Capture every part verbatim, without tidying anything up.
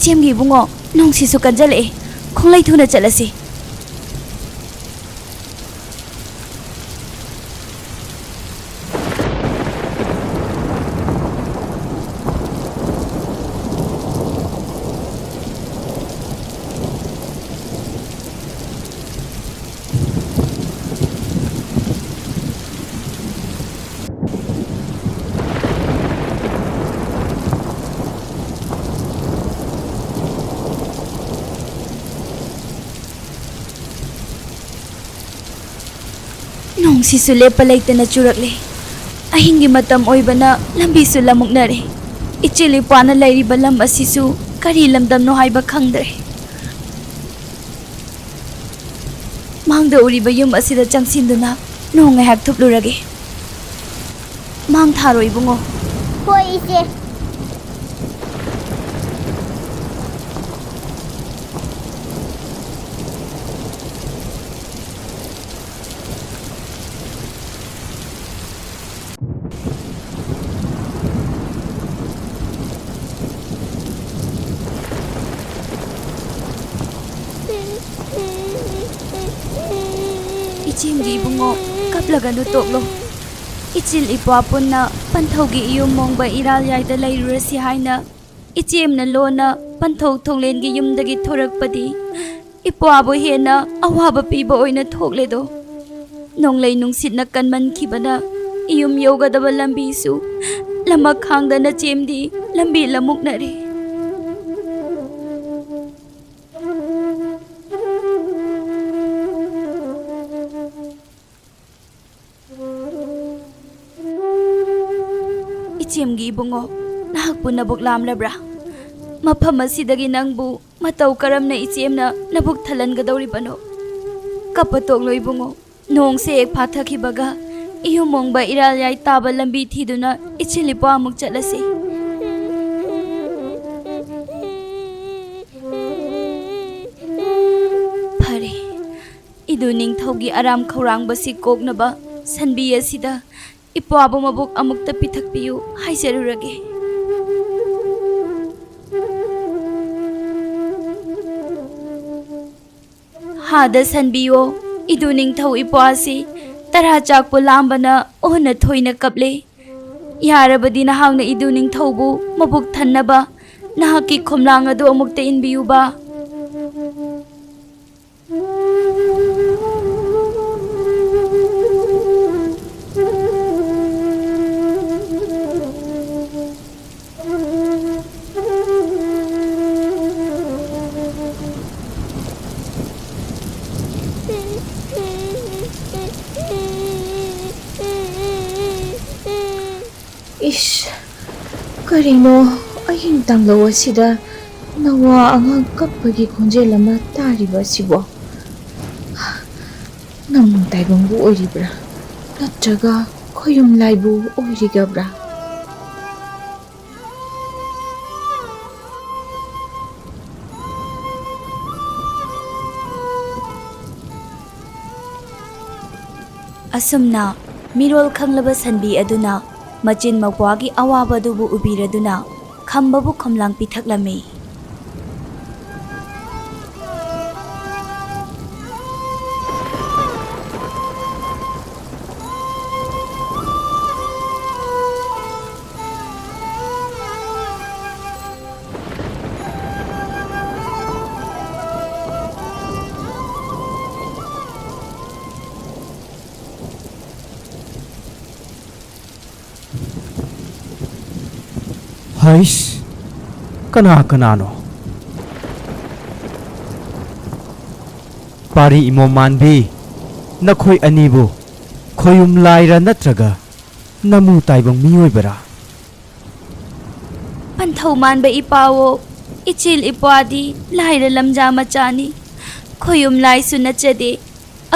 ꯏꯆꯦꯝꯒꯤ ꯏꯕꯨꯡꯉꯣ, ꯅꯣꯡꯁꯤꯁꯨ ꯀꯟꯖꯜꯂꯛꯑꯦ꯫ ꯈꯣꯡꯂꯩ ꯊꯨꯅ ꯆꯠꯂꯁꯤ꯫ ꯅꯣꯡꯁꯤꯁꯨ ꯂꯦꯞꯄ ꯂꯩꯇꯅ ꯆꯨꯔꯛꯂꯦ꯫ ꯑꯍꯤꯡꯒꯤ ꯃꯇꯝ ꯑꯣꯏꯕꯅ ꯂꯝꯕꯤꯁꯨ ꯂꯃꯨꯛꯅꯔꯦ꯫ ꯏꯆꯦꯜ ꯏꯄ꯭ꯋꯥꯅ ꯂꯩꯔꯤꯕ ꯂꯝ ꯑꯁꯤꯁꯨ ꯀꯔꯤ ꯂꯝꯗꯝꯅꯣ ꯍꯥꯏꯕ ꯈꯪꯗ꯭ꯔꯦ꯫ ꯃꯥꯡꯗ ꯎꯔꯤꯕ ꯌꯨꯝ ꯑꯁꯤꯗ ꯆꯪꯁꯤꯟꯗꯨꯅ ꯅꯣꯡ ꯉꯥꯏꯍꯥꯛ ꯊꯨꯞꯂꯨꯔꯒꯦ꯫ ꯃꯥꯡ ꯊꯥꯔꯣ ꯏꯕꯨꯡꯉꯣ꯫ ꯍꯣꯏ, ꯏꯆꯦ꯫ ꯏꯆꯦꯝꯒꯤ ꯏꯕꯨꯡꯉꯣ, ꯀꯞꯂꯒꯅꯨ ꯇꯣꯛꯂꯣ꯫ ꯏꯆꯤꯜ ꯏꯄ꯭ꯋꯥ ꯄꯨꯟꯅ ꯄꯟꯊꯧꯒꯤ ꯏꯌꯨꯝ ꯃꯣꯡꯕ ꯏꯔꯥꯜ ꯌꯥꯏꯗ ꯂꯩꯔꯨꯔꯁꯤ ꯍꯥꯏꯅ ꯏꯆꯦꯝꯅ ꯂꯣꯟꯅ ꯄꯟꯊꯧ ꯊꯣꯡꯂꯦꯟꯒꯤ ꯌꯨꯝꯗꯒꯤ ꯊꯣꯔꯛꯄꯗꯤ ꯏꯄ꯭ꯋꯥꯕꯨ ꯍꯦꯟꯅ ꯑꯋꯥꯕ ꯄꯤꯕ ꯑꯣꯏꯅ ꯊꯣꯛꯂꯦꯗꯣ꯫ ꯅꯣꯡꯂꯩ ꯅꯨꯡꯁꯤꯠꯅ ꯀꯟꯃꯟꯈꯤꯕꯅ ꯏꯌꯨꯝ ꯌꯧꯒꯗꯕ ꯂꯝꯕꯤꯁꯨ ꯂꯃꯛ ꯈꯥꯡꯗꯅ ꯆꯦꯝꯗꯤ ꯂꯝꯕꯤ ꯂꯃꯨꯛꯅꯔꯦ꯫ ꯏꯆꯦꯝꯒꯤ ꯏꯕꯨꯡꯉꯣ, ꯅꯍꯥꯛꯄꯨ ꯅꯕꯨꯛ ꯂꯥꯝꯂꯕ꯭ꯔꯥ? ꯃꯐꯝ ꯑꯁꯤꯗꯒꯤ ꯅꯪꯕꯨ ꯃꯇꯧ ꯀꯔꯝꯅ ꯏꯆꯦꯝꯅ ꯅꯕꯨꯛ ꯊꯜꯍꯟꯒꯗꯧꯔꯤꯕꯅꯣ? ꯀꯞꯄ ꯇꯣꯛꯂꯣ ꯏꯕꯨꯡꯉꯣ꯫ ꯅꯣꯡꯁꯦ ꯍꯦꯛ ꯐꯥꯊꯈꯤꯕꯒ ꯏꯌꯨꯝ ꯃꯣꯡꯕ ꯏꯔꯥꯜ ꯌꯥꯏ ꯇꯥꯕ ꯂꯝꯕꯤ ꯊꯤꯗꯨꯅ ꯏꯆꯤꯜ ꯏꯄ꯭ꯋꯥ ꯑꯃꯨꯛ ꯆꯠꯂꯁꯤ꯫ ꯐꯔꯦ, ꯏꯗꯨ ꯅꯤꯡꯊꯧꯒꯤ ꯑꯔꯥꯝ ꯈꯧꯔꯥꯡꯕꯁꯤ ꯀꯣꯛꯅꯕ ꯁꯟꯕꯤ ꯑꯁꯤꯗ ꯏꯄ꯭ꯋꯥꯕꯨ ꯃꯕꯨꯛ ꯑꯃꯨꯛꯇ ꯄꯤꯊꯛꯄꯤꯌꯨ ꯍꯥꯏꯖꯔꯨꯔꯒꯦ꯫ ꯍꯥꯗ ꯁꯟꯕꯤꯌꯣ, ꯏꯗꯨ ꯅꯤꯡꯊꯧ ꯏꯄ꯭ꯋꯥꯁꯤ ꯇꯔꯥ ꯆꯥꯛꯄꯨ ꯂꯥꯝꯕꯅ ꯑꯣꯟꯅ ꯊꯣꯏꯅ ꯀꯞꯂꯦ꯫ ꯌꯥꯔꯕꯗꯤ ꯅꯍꯥꯛꯅ ꯏꯗꯨ ꯅꯤꯡꯊꯧꯕꯨ ꯃꯕꯨꯛ ꯊꯟꯅꯕ ꯅꯍꯥꯛꯀꯤ ꯈꯣꯝꯂꯥꯡ ꯑꯗꯨ ꯑꯃꯨꯛꯇ ꯏꯟꯕꯤꯌꯨꯕ꯫ ꯏꯁ, ꯀꯔꯤꯅꯣ ꯑꯍꯤꯡ ꯇꯥꯡꯂꯧ ꯑꯁꯤꯗ ꯅꯋꯥ ꯑꯉꯥꯡ ꯀꯞꯄꯒꯤ ꯈꯣꯟꯖꯦꯜ ꯑꯃ ꯇꯥꯔꯤꯕ ꯑꯁꯤꯕꯣ? ꯅꯃꯨ ꯇꯥꯏꯕꯪꯕꯨ ꯑꯣꯏꯔꯤꯕ꯭ꯔꯥ? ꯅꯠꯇ꯭ꯔꯒ ꯈꯣꯌꯨꯝ ꯂꯥꯏꯕꯨ ꯑꯣꯏꯔꯤꯒꯕ꯭ꯔꯥ? ꯑꯁꯨꯝꯅ ꯃꯤꯔꯣꯜ ꯈꯪꯂꯕ ꯁꯟꯕꯤ ꯑꯗꯨꯅ ꯃꯆꯤꯟ ꯃꯧꯄ꯭ꯋꯥꯒꯤ ꯑꯋꯥꯕꯗꯨꯕꯨ ꯎꯕꯤꯔꯗꯨꯅ ꯈꯝꯕꯕꯨ ꯈꯣꯝꯂꯥꯡ ꯄꯤꯊꯛꯂꯝꯃꯤ꯫ ꯍꯩꯁ, ꯀꯅꯥ ꯀꯅꯥꯅꯣ? ꯄꯥꯔꯤ ꯏꯃꯣꯝ ꯃꯥꯟꯕꯤ, ꯅꯈꯣꯏ ꯑꯅꯤꯕꯨ ꯈꯣꯌꯨꯝ ꯂꯥꯏꯔ ꯅꯠꯇ꯭ꯔꯒ ꯅꯃꯨ ꯇꯥꯏꯕꯪ ꯃꯤꯑꯣꯏꯕꯔꯥ? ꯄꯟꯊꯧ ꯃꯥꯟꯕ ꯏꯄꯥꯋꯣ, ꯏꯆꯤꯜ ꯏꯄ꯭ꯋꯥꯗꯤ ꯂꯥꯏꯔ ꯂꯝꯖꯥ ꯃꯆꯥꯅꯤ꯫ ꯈꯣꯌꯨꯝ ꯂꯥꯏꯁꯨ ꯅꯠꯆꯗꯦ꯫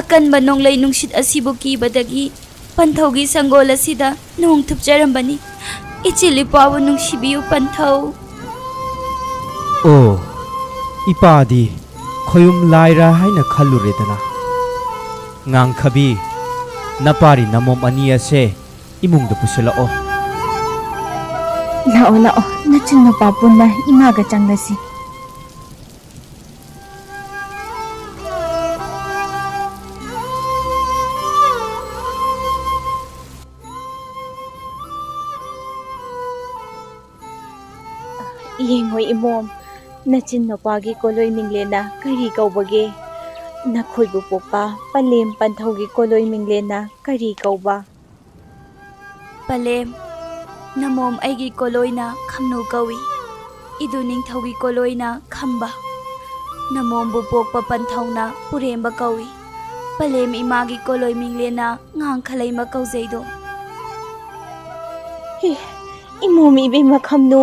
ꯑꯀꯟꯕ ꯅꯣꯡꯂꯩ ꯅꯨꯡꯁꯤꯠ ꯑꯁꯤꯕꯨ ꯀꯤꯕꯗꯒꯤ ꯄꯟꯊꯧꯒꯤ ꯁꯪꯒꯣꯜ ꯑꯁꯤꯗ ꯅꯣꯡ ꯊꯨꯞꯆꯔꯝꯕꯅꯤ꯫ ꯏꯆꯤꯜ ꯏꯄ꯭ꯋꯥꯕꯨ ꯅꯨꯡꯁꯤꯕꯤꯌꯨ ꯄꯟꯊꯧ꯫ ꯑꯣ, ꯏꯄꯥꯗꯤ ꯈꯣꯌꯨꯝ ꯂꯥꯏꯔ ꯍꯥꯏꯅ ꯈꯜꯂꯨꯔꯦꯗꯅ꯫ ꯉꯥꯡꯈꯕꯤ, ꯅꯄꯥꯔꯤ ꯅꯃꯣꯝ ꯑꯅꯤ ꯑꯁꯦ ꯏꯃꯨꯡꯗ ꯄꯨꯁꯤꯜꯂꯛꯑꯣ꯫ ꯂꯥꯛꯑꯣ, ꯂꯥꯛꯑꯣ, ꯅꯆꯤꯟ ꯅꯨꯄꯥ ꯄꯨꯟꯅ ꯏꯃꯥꯒ ꯆꯪꯂꯁꯤ꯫ ꯌꯦꯡꯉꯣ ꯏꯃꯣꯝ, ꯅꯆꯤꯟ ꯅꯨꯄꯥꯒꯤ ꯀꯣꯂꯣꯏ ꯃꯤꯡꯂꯦꯟꯅ ꯀꯔꯤ ꯀꯧꯕꯒꯦ? ꯅꯈꯣꯏꯕꯨ ꯄꯣꯛꯄ ꯄꯂꯦꯝ ꯄꯟꯊꯧꯒꯤ ꯀꯣꯂꯣꯏ ꯃꯤꯡꯂꯦꯟꯅ ꯀꯔꯤ ꯀꯧꯕ? ꯄꯂꯦꯝ, ꯅꯃꯣꯝ ꯑꯩꯒꯤ ꯀꯣꯂꯣꯏꯅ ꯈꯝꯅꯨ ꯀꯧꯏ꯫ ꯏꯗꯨ ꯅꯤꯡꯊꯧꯒꯤ ꯀꯣꯂꯣꯏꯅ ꯈꯝꯕ꯫ ꯅꯃꯣꯝꯕꯨ ꯄꯣꯛꯄ ꯄꯟꯊꯧꯅ ꯄꯨꯔꯦꯝꯕ ꯀꯧꯏ꯫ ꯄꯂꯦꯝ ꯏꯃꯥꯒꯤ ꯀꯣꯂꯣꯏ ꯃꯤꯡꯂꯦꯟꯅ ꯉꯥꯡꯈꯂꯩꯃ ꯀꯧꯖꯩꯗꯣ꯫ ꯍꯦ, ꯏꯃꯣꯝ ꯏꯕꯦꯝꯃ ꯈꯝꯅꯨ,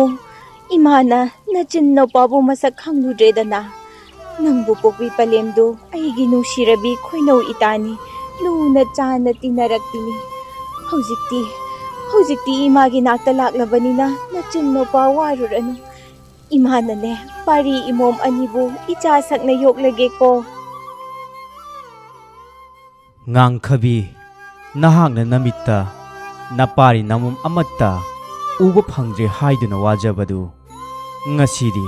ꯏꯃꯥꯅ ꯅꯆꯤꯟ ꯅꯨꯄꯥꯕꯨ ꯃꯁꯛ ꯈꯪꯂꯨꯗ꯭ꯔꯦꯗꯅ꯫ ꯅꯪꯕꯨ ꯄꯣꯛꯄꯤ ꯄꯂꯦꯝꯗꯨ ꯑꯩꯒꯤ ꯅꯨꯡꯁꯤꯔꯕꯤ ꯈꯣꯏꯅꯧ ꯏꯇꯥꯅꯤ, ꯂꯨꯅ ꯆꯥꯟꯅ ꯇꯤꯟꯅꯔꯛꯄꯤꯅꯤ꯫ ꯍꯧꯖꯤꯛꯇꯤ, ꯍꯧꯖꯤꯛꯇꯤ ꯏꯃꯥꯒꯤ ꯅꯥꯛꯇ ꯂꯥꯛꯂꯕꯅꯤꯅ ꯅꯆꯤꯟ ꯅꯨꯄꯥ ꯋꯥꯔꯨꯔꯅꯨ꯫ ꯏꯃꯥꯅꯅꯦ, ꯄꯥꯔꯤ ꯏꯃꯣꯝ ꯑꯅꯤꯕꯨ ꯏꯆꯥ ꯁꯛꯅ ꯌꯣꯛꯂꯒꯦꯀꯣ꯫ ꯉꯥꯡꯈꯕꯤ, ꯅꯍꯥꯛꯅ ꯅꯃꯤꯠꯇ ꯅꯄꯥꯔꯤ ꯅꯃꯣꯝ ꯑꯃꯠꯇ ꯎꯕ ꯐꯪꯗ꯭ꯔꯦ ꯍꯥꯏꯗꯨꯅ ꯋꯥꯖꯕꯗꯨ, ꯉꯁꯤꯗꯤ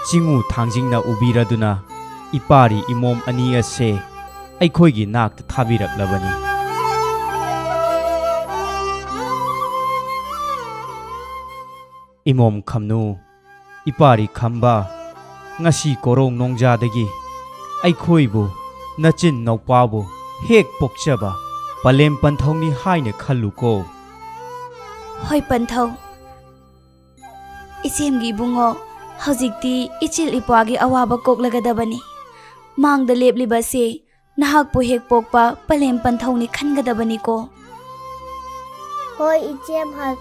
ꯆꯤꯡꯉꯨ ꯊꯥꯡꯖꯤꯡꯅ ꯎꯕꯤꯔꯗꯨꯅ ꯏꯄꯥꯔꯤ ꯏꯃꯣꯝ ꯑꯅꯤ ꯑꯁꯦ ꯑꯩꯈꯣꯏꯒꯤ ꯅꯥꯛꯇ ꯊꯥꯕꯤꯔꯛꯂꯕꯅꯤ꯫ ꯏꯃꯣꯝ ꯈꯝꯅꯨ, ꯏꯄꯥꯔꯤ ꯈꯝꯕ, ꯉꯁꯤ ꯀꯣꯔꯣꯡ ꯅꯣꯡꯖꯥꯗꯒꯤ ꯑꯩꯈꯣꯏꯕꯨ, ꯅꯆꯤꯟ ꯅꯧꯄꯥꯕꯨ ꯍꯦꯛ ꯄꯣꯛꯆꯕ ꯄꯂꯦꯝ ꯄꯟꯊꯧꯅꯤ ꯍꯥꯏꯅ ꯈꯜꯂꯨꯀꯣ꯫ ꯍꯣꯏ ꯄꯟꯊꯧ꯫ ꯏꯆꯦꯝꯒꯤ ꯏꯕꯨꯡꯉꯣ, ꯍꯧꯖꯤꯛꯇꯤ ꯏꯆꯤꯜ ꯏꯄ꯭ꯋꯥꯒꯤ ꯑꯋꯥꯕ ꯀꯣꯛꯂꯒꯗꯕꯅꯤ꯫ ꯃꯥꯡꯗ ꯂꯦꯞꯂꯤꯕꯁꯦ ꯅꯍꯥꯛꯄꯨ ꯍꯦꯛ ꯄꯣꯛꯄ ꯄꯂꯦꯝ ꯄꯟꯊꯧꯅꯤ ꯈꯟꯒꯗꯕꯅꯤꯀꯣ꯫ ꯍꯣꯏ ꯏꯆꯦꯝ, ꯍꯣꯏ꯫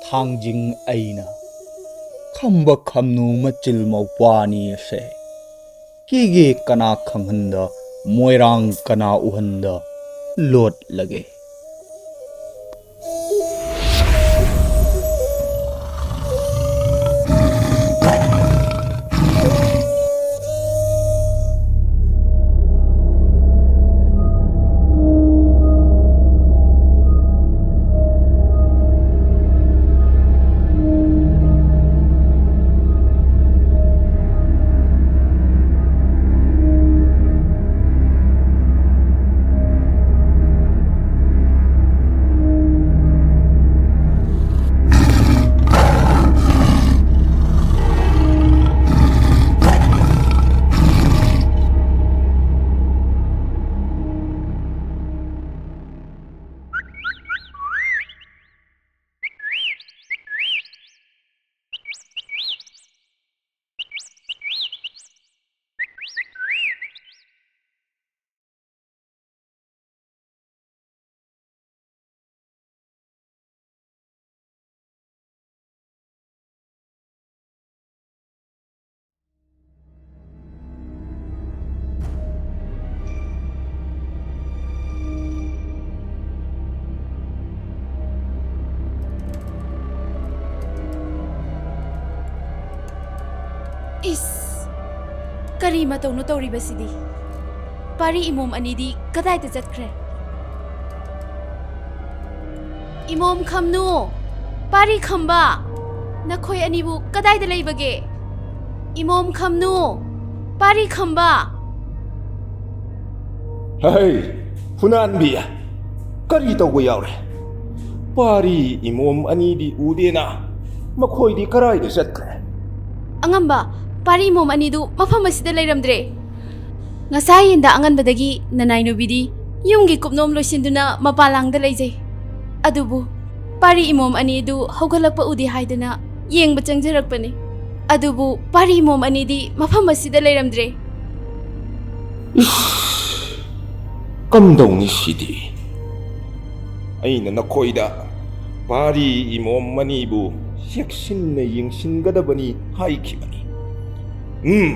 ꯊꯥꯡꯖꯤꯡ ꯑꯩꯅ ꯈꯝꯕ ꯈꯝꯅꯨ ꯃꯆꯤꯜ ꯃꯧꯄ꯭ꯋꯥꯅꯤ ꯑꯁꯦ꯫ ꯀꯤꯒꯦ ꯀꯅꯥ ꯈꯪꯍꯟꯗ, ꯃꯣꯏꯔꯥꯡ ꯀꯅꯥ ꯎꯍꯟꯗ ꯂꯣꯠꯂꯒꯦ꯫ ꯏꯁ! ꯀꯔꯤ ꯃꯇꯧꯅꯣ ꯇꯧꯔꯤꯕꯁꯤꯗꯤ? ꯄꯥꯔꯤ ꯏꯃꯣꯝ ꯑꯅꯤꯗꯤ ꯀꯗꯥꯏꯗ ꯆꯠꯈ꯭ꯔꯦ? ꯏꯃꯣꯝ ꯈꯝꯅꯨ! ꯄꯥꯔꯤ ꯈꯝꯕ! ꯅꯈꯣꯏ ꯑꯅꯤꯕꯨ ꯀꯗꯥꯏꯗ ꯂꯩꯕꯒꯦ? ꯏꯃꯣꯝ ꯈꯝꯅꯨ! ꯄꯥꯔꯤ ꯈꯝꯕ! ꯍꯩ, ꯐꯨꯅꯥꯟꯕꯤ, ꯀꯔꯤ ꯇꯧꯕ ꯌꯥꯎꯔꯦ? ꯄꯥꯔꯤ ꯏꯃꯣꯝ ꯑꯅꯤꯗꯤ ꯎꯗꯦꯅ꯫ ꯃꯈꯣꯏꯗꯤ ꯀꯔꯥꯏꯗ ꯆꯠꯈ꯭ꯔꯦ? ꯑꯉꯝꯕ, ꯄꯥꯔꯤ ꯏꯃꯣꯝ ꯑꯅꯤꯗꯨ ꯃꯐꯝ ꯑꯁꯤꯗ ꯂꯩꯔꯝꯗ꯭ꯔꯦ꯫ ꯉꯁꯥꯏ ꯌꯦꯟꯗ ꯑꯉꯟꯕꯗꯒꯤ ꯅꯅꯥꯏ ꯅꯨꯕꯤꯗꯤ ꯌꯨꯝꯒꯤ ꯀꯨꯞꯅꯣꯝ ꯂꯣꯏꯁꯤꯟꯗꯨꯅ ꯃꯄꯥꯟ ꯂꯥꯡꯗ ꯂꯩꯖꯩ꯫ ꯑꯗꯨꯕꯨ ꯄꯥꯔꯤ ꯏꯃꯣꯝ ꯑꯅꯤ ꯑꯗꯨ ꯍꯧꯒꯠꯂꯛꯄ ꯎꯗꯦ ꯍꯥꯏꯗꯨꯅ ꯌꯦꯡꯕ ꯆꯪꯖꯔꯛꯄꯅꯤ꯫ ꯑꯗꯨꯕꯨ ꯄꯥꯔꯤ ꯏꯃꯣꯝ ꯑꯅꯤꯗꯤ ꯃꯐꯝ ꯑꯁꯤꯗ ꯂꯩꯔꯝꯗ꯭ꯔꯦ꯫ ꯏꯁ! ꯀꯝꯗꯧꯅꯤ ꯁꯤꯗꯤ? ꯑꯩꯅ ꯅꯈꯣꯏꯗ ꯄꯥꯔꯤ ꯏꯃꯣꯝ ꯑꯅꯤꯕꯨ ꯆꯦꯛꯁꯤꯟꯅ ꯌꯦꯡꯁꯤꯟꯒꯗꯕꯅꯤ ꯍꯥꯏꯈꯤꯕꯅꯤ꯫ ꯎꯝ,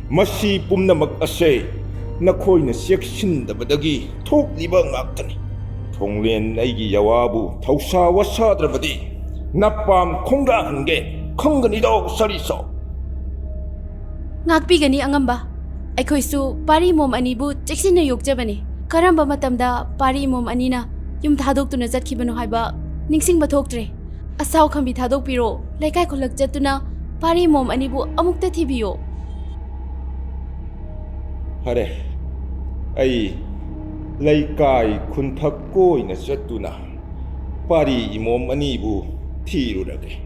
ꯃꯁꯤ ꯄꯨꯝꯅꯃꯛ ꯑꯁꯦ ꯅꯈꯣꯏꯅ ꯆꯦꯛꯁꯤꯟꯗꯕꯗꯒꯤ ꯊꯣꯛꯂꯤꯕ ꯉꯥꯛꯇꯅꯤ꯫ ꯊꯣꯡꯂꯦꯟ ꯑꯩꯒꯤ ꯌꯥꯋꯥꯕꯨ ꯊꯧꯁꯥ ꯋꯥꯁꯥꯗ꯭ꯔꯕꯗꯤ ꯅꯄꯥꯝ ꯈꯣꯡꯗꯥꯍꯟꯒꯦ, ꯈꯪꯒꯅꯤꯗꯣ, ꯁꯔꯤꯁꯣ? ꯉꯥꯛꯄꯤꯒꯅꯤ ꯑꯉꯝꯕ꯫ ꯑꯩꯈꯣꯏꯁꯨ ꯄꯥꯔꯤ ꯏꯃꯣꯝ ꯑꯅꯤꯕꯨ ꯆꯦꯛꯁꯤꯟꯅ ꯌꯣꯛꯆꯕꯅꯤ꯫ ꯀꯔꯝꯕ ꯃꯇꯝꯗ ꯄꯥꯔꯤ ꯏꯃꯣꯝ ꯑꯅꯤꯅ ꯌꯨꯝ ꯊꯥꯗꯣꯛꯇꯨꯅ ꯆꯠꯈꯤꯕꯅꯣ ꯍꯥꯏꯕ ꯅꯤꯡꯁꯤꯡꯕ ꯊꯣꯛꯇ꯭ꯔꯦ꯫ ꯑꯁꯥꯎ ꯈꯝꯕꯤ ꯊꯥꯗꯣꯛꯄꯤꯔꯣ, ꯂꯩꯀꯥꯏ ꯈꯨꯜꯂꯛ ꯆꯠꯇꯨꯅ ꯄꯥꯔꯤ ꯏꯃꯣꯝ ꯑꯅꯤꯕꯨ ꯑꯃꯨꯛꯇ ꯊꯤꯕꯤꯌꯣ꯫ ꯐꯔꯦ, ꯑꯩ ꯂꯩꯀꯥꯏ ꯈꯨꯟꯊꯛ ꯀꯣꯏꯅ ꯆꯠꯇꯨꯅ ꯄꯥꯔꯤ ꯏꯃꯣꯝ ꯑꯅꯤꯕꯨ ꯊꯤꯔꯨꯔꯒꯦ꯫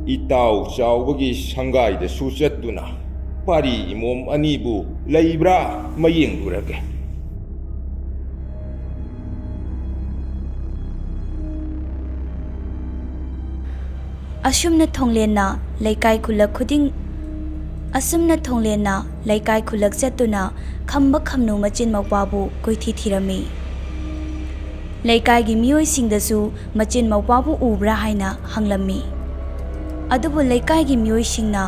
ꯏꯇꯥꯎ ꯆꯥꯎꯕꯒꯤ ꯁꯪꯒꯥꯏꯗꯁꯨ ꯆꯠꯇꯨꯅ ꯄꯥꯔꯤ ꯏꯃꯣꯝ ꯑꯅꯤꯕꯨ ꯂꯩꯕ꯭ꯔꯥ ꯃꯌꯦꯡꯂꯨꯔꯒꯦ꯫ ꯑꯁꯨꯝꯅ ꯊꯣꯡꯂꯦꯟꯅ ꯂꯩꯀꯥꯏ ꯈꯨꯜꯂꯛ ꯈꯨꯗꯤꯡ, ꯑꯁꯨꯝꯅ ꯊꯣꯡꯂꯦꯟꯅ ꯂꯩꯀꯥꯏ ꯈꯨꯜꯂꯛ ꯆꯠꯇꯨꯅ ꯈꯝꯕ ꯈꯝꯅꯨ ꯃꯆꯤꯟ ꯃꯧꯄ꯭ꯋꯥꯕꯨ ꯀꯣꯏꯊꯤ ꯊꯤꯔꯝꯃꯤ꯫ ꯂꯩꯀꯥꯏꯒꯤ ꯃꯤꯑꯣꯏꯁꯤꯡꯗꯁꯨ ꯃꯆꯤꯟ ꯃꯧꯄ꯭ꯋꯥꯕꯨ ꯎꯕ꯭ꯔꯥ ꯍꯥꯏꯅ ꯍꯪꯂꯝꯃꯤ꯫ ꯑꯗꯨꯕꯨ ꯂꯩꯀꯥꯏꯒꯤ ꯃꯤꯑꯣꯏꯁꯤꯡꯅ,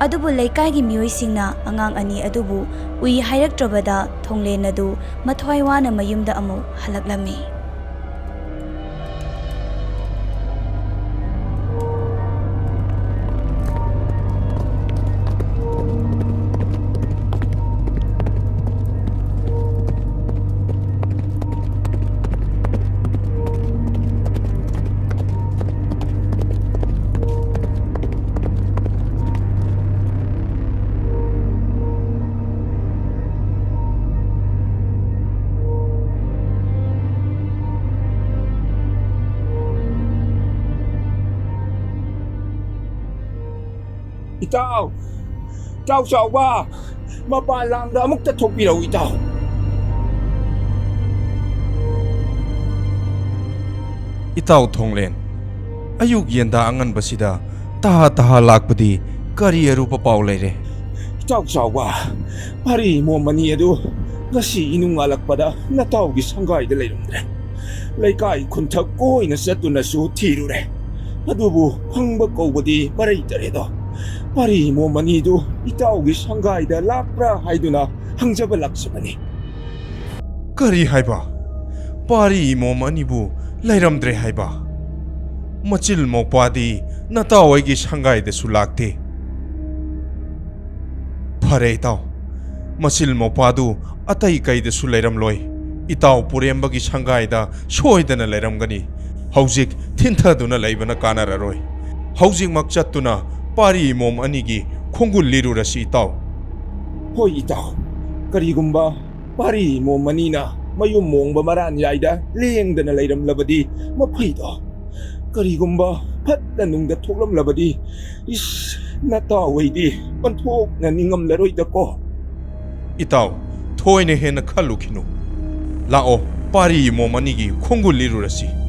ꯑꯗꯨꯕꯨ ꯂꯩꯀꯥꯏꯒꯤ ꯃꯤꯑꯣꯏꯁꯤꯡꯅ ꯑꯉꯥꯡ ꯑꯅꯤ ꯑꯗꯨꯕꯨ ꯎꯏ ꯍꯥꯏꯔꯛꯇ꯭ꯔꯕꯗ ꯊꯣꯡꯂꯦꯟ ꯑꯗꯨ ꯃꯊ꯭ꯋꯥꯏ ꯋꯥꯅ ꯃꯌꯨꯝꯗ ꯑꯃꯨꯛ ꯍꯜꯂꯛꯂꯝꯃꯤ꯫ ꯏꯇꯥꯎ, ꯏꯇꯥꯎ ꯆꯥꯎꯕ, ꯃꯄꯥꯟ ꯂꯥꯡꯗ ꯑꯃꯨꯛꯇ ꯊꯣꯛꯄꯤꯔꯛꯎ ꯏꯇꯥꯎ꯫ ꯏꯇꯥꯎ ꯊꯣꯡꯂꯦꯟ, ꯑꯌꯨꯛ ꯌꯦꯟꯗꯥ ꯑꯉꯟꯕꯁꯤꯗ ꯇꯍꯥ ꯇꯍꯥ ꯂꯥꯛꯄꯗꯤ ꯀꯔꯤ ꯑꯔꯨꯕ ꯄꯥꯎ ꯂꯩꯔꯦ? ꯏꯇꯥꯎ ꯆꯥꯎꯕ, ꯄꯥꯔꯤ ꯏꯃꯣꯝ ꯑꯅꯤ ꯑꯗꯨ ꯉꯁꯤ ꯏꯅꯨꯡ ꯉꯥꯜꯂꯛꯄꯗ ꯅꯇꯥꯎꯒꯤ ꯁꯪꯒꯥꯏꯗ ꯂꯩꯔꯝꯗ꯭ꯔꯦ꯫ ꯂꯩꯀꯥꯏ ꯈꯨꯟꯊꯛ ꯀꯣꯏꯅ ꯆꯠꯇꯨꯅꯁꯨ ꯊꯤꯔꯨꯔꯦ, ꯑꯗꯨꯕꯨ ꯐꯪꯕ ꯀꯧꯕꯗꯤ ꯃꯔꯩꯇꯔꯦꯗꯣ꯫ ꯄꯥꯔꯤ ꯏꯃꯣꯝ ꯑꯅꯤꯗꯨ ꯏꯇꯥꯎꯒꯤ ꯁꯪꯒꯥꯏꯗ ꯂꯥꯛꯄ꯭ꯔꯥ ꯍꯥꯏꯗꯨꯅ ꯍꯪꯖꯕ ꯂꯥꯛꯆꯕꯅꯤ꯫ ꯀꯔꯤ ꯍꯥꯏꯕ? ꯄꯥꯔꯤ ꯏꯃꯣꯝ ꯑꯅꯤꯕꯨ ꯂꯩꯔꯝꯗ꯭ꯔꯦ ꯍꯥꯏꯕ? ꯃꯆꯤꯜ ꯃꯧꯄ꯭ꯋꯥꯗꯤ ꯅꯇꯥꯎ ꯑꯩꯒꯤ ꯁꯪꯒꯥꯏꯗꯁꯨ ꯂꯥꯛꯇꯦ꯫ ꯐꯔꯦ ꯏꯇꯥꯎ, ꯃꯆꯤꯜ ꯃꯧꯄ꯭ꯋꯥꯗꯨ ꯑꯇꯩ ꯀꯩꯗꯁꯨ ꯂꯩꯔꯝꯂꯣꯏ꯫ ꯏꯇꯥꯎ ꯄꯨꯔꯦꯝꯕꯒꯤ ꯁꯪꯒꯥꯏꯗ ꯁꯣꯏꯗꯅ ꯂꯩꯔꯝꯒꯅꯤ꯫ ꯍꯧꯖꯤꯛ ꯊꯤꯟꯊꯗꯨꯅ ꯂꯩꯕꯅ ꯀꯥꯟꯅꯔꯔꯣꯏ꯫ ꯍꯧꯖꯤꯛꯃꯛ ꯆꯠꯇꯨꯅ ꯄꯥꯔꯤ ꯏꯃꯣꯝ ꯑꯅꯤꯒꯤ ꯈꯣꯡꯒꯨꯜ ꯂꯤꯔꯨꯔꯁꯤ ꯏꯇꯥꯎ꯫ ꯍꯣꯏ ꯏꯇꯥꯎ, ꯀꯔꯤꯒꯨꯝꯕ ꯄꯥꯔꯤ ꯏꯃꯣꯝ ꯑꯅꯤꯅ ꯃꯌꯨꯝ ꯃꯣꯡꯕ ꯃꯔꯥꯟꯌꯥꯏꯗ ꯂꯦꯡꯗꯅ ꯂꯩꯔꯝꯂꯕꯗꯤ ꯃꯐꯩꯗꯣ꯫ ꯀꯔꯤꯒꯨꯝꯕ ꯐꯠꯇ ꯅꯨꯡꯗ ꯊꯣꯛꯂꯝꯂꯕꯗꯤ, ꯏꯁ, ꯅꯇꯥꯎ ꯑꯩꯗꯤ ꯑꯣꯟꯊꯣꯛꯅ ꯅꯤꯡꯉꯝꯂꯔꯣꯏꯗꯀꯣ꯫ ꯏꯇꯥꯎ, ꯊꯣꯏꯅ ꯍꯦꯟꯅ ꯈꯜꯂꯨꯈꯤꯅꯨ꯫ ꯂꯥꯛꯑꯣ, ꯄꯥꯔꯤ ꯏꯃꯣꯝ ꯑꯅꯤꯒꯤ ꯈꯣꯡꯒꯨꯜ ꯂꯤꯔꯨꯔꯁꯤ꯫